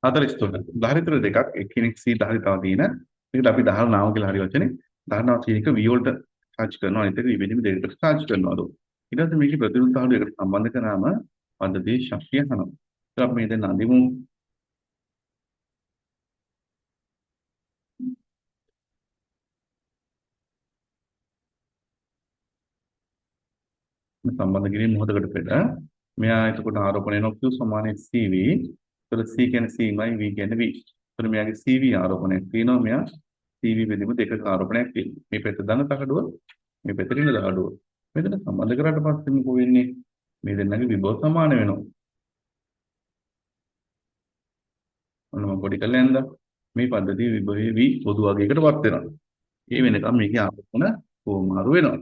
43. ධාරිත්‍ර දෙකක් එක්කෙනෙක් C ධාරිතාව තියෙන. මේකට අපි ධාරණාව කියලා හරි වචනේ. ධාරණාව තියෙන එක V වලට චාර්ජ් කරනවා. අනිත් එක V බෙදීම දෙකකට චාර්ජ් කරනවලු. ඊට පස්සේ මේකේ ප්‍රතිවිරුද්ධ තහඩු එකට සම්බන්ධ කරාම පද්ධතියේ ශක්තිය අහනවා. ඒත් අපි මේ දෙන්න අඳිමු. මේ සම්බන්ධ කිරීම මොහොතකට පෙර මෙයා එතකොට ආරෝපණය වෙනවා Q සමානයි CV. ඒතර C කියන්නේ C මයි V කියන්නේ V. ඒතර මෙයාගේ CV ආරෝපණයක් තියෙනවා. මෙයා CV බෙදීම දෙකක ආරෝපණයක් තියෙනවා. මේ පැත්ත ධන තහඩුව, මේ පැත්ත ඍණ තහඩුව. මෙතන සම්බන්ධ කරාට පස්සේ මොකෝ වෙන්නේ? මේ දෙන්නගේ විභව සමාන වෙනවා. ඔන්න මම පොඩි කරලා යන්දා. මේ පද්ධතියේ විභවයේ V පොදු වගයකට පත් වෙනවා. ඒ වෙනකම් මේකේ ආරෝපණ හුවමාරු වෙනවා.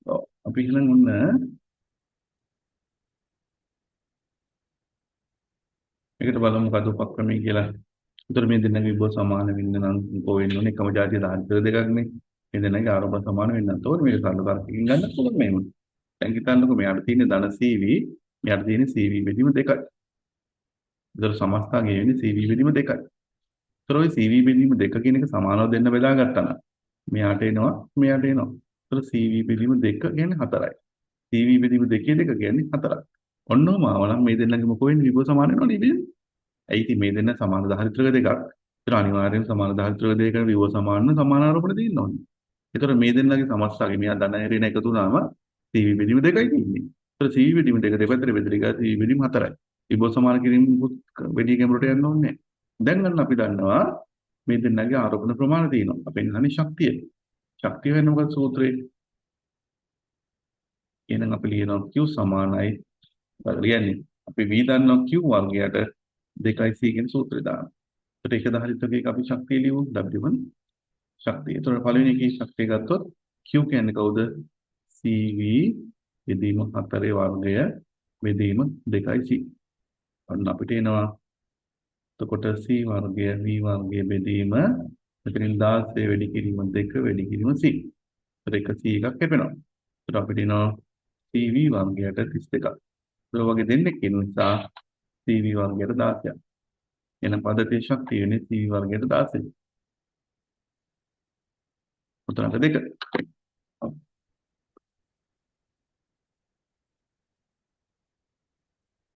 ඔව් අපි එහෙනම් ඔන්න මේකට බලමු මොකද උපක්‍රමය කියලා. උතර මේ දෙන්නගේ විභව සමාන වෙන්න නම් මොකෝ වෙන්න ඕනේ? එකම ජාතිය ධාරිත්‍ර දෙකක්නේ. මේ දෙන්නගේ ආරෝපණ සමාන වෙන්න ඕනේ. මේක සරල තර්කකින් ගන්න පුළුවන් මේව. දැන් හිතන්නකෝ මෙයාට තියෙන ධන CV, මෙයාට තියෙන CV බෙදීම දෙකයි. ඒතර සමස්තය වෙන්නේ CV බෙදීම දෙකයි. ඒතර ඔය CV බෙදීම දෙක කියන එක සමානව දෙන්න බෙදාගත්තා නම් මෙයාට එනවා මෙයාට එනවා. ඒතර CV බෙදීම දෙක කියන්නේ 4යි. CV බෙදීම දෙකේ දෙක කියන්නේ 4ක්. ඔන්නෝම ආවනම් මේ දෙන්නගේ මොකෝ වෙන්නේ? විභව සමාන වෙනවනේ නේද? ඇයි ඉතින් මේ දෙන්න සමාන ධාරිත්‍රක දෙකක්. ඒතර අනිවාර්යයෙන්ම සමාන ධාරිත්‍රක දෙකක විභව සමාන නම් සමාන ආරෝපණ තියෙන්න ඕනේ. ඒතර මේ දෙන්නගේ සමස්තය මෙයා ධන ඍණ එකතු වුණාම CV බෙදීම දෙකයි තියෙන්නේ. ඒතර CV බෙදීම දෙක දෙපැත්තට බෙදලා ගියා CV බෙදීම 4යි. විභව සමාන කිරීම වැඩි ගැඹුරට යන්න ඕනේ නැහැ. දැන් අන්න අපි දන්නවා මේ දෙන්නගේ ආරෝපණ ප්‍රමාණය තියෙනවා. අපෙන් අහන්නේ ශක්තිය. ශක්තිය වෙන්නේ මොකක්ද සූත්‍රේ? එහෙනම් අපි ලියනවා Q සමානයි ලියන්නේ අපි V දන්නවා Q වර්ගයට 2C කියන සූත්‍රය දානවා. ඒකට එක ධාරිත්වයක අපි ශක්තිය ලියමු W1 ශක්තිය. ඒතකොට පළවෙනි එකේ ශක්තිය ගත්තොත් Q කියන්නේ කවුද? CV බෙදීම 4 වර්ගය බෙදීම 2C. ඔන්න අපිට එනවා එතකොට C වර්ගය V වර්ගය බෙදීම මෙතනින් 16 වැඩි කිරීම 2 වැඩි කිරීම C. ඒතර එක C එකක් කැපෙනවා. ඒතර අපිට එනවා CV වර්ගයට 32ක්. ඒ වගේ දෙන්නෙක් ඉන්න නිසා CV වර්ගයට 16ක්. එහෙනම් පද්ධතියේ ශක්තිය වෙන්නේ CV වර්ගයට 16. උත්තර අංක 2.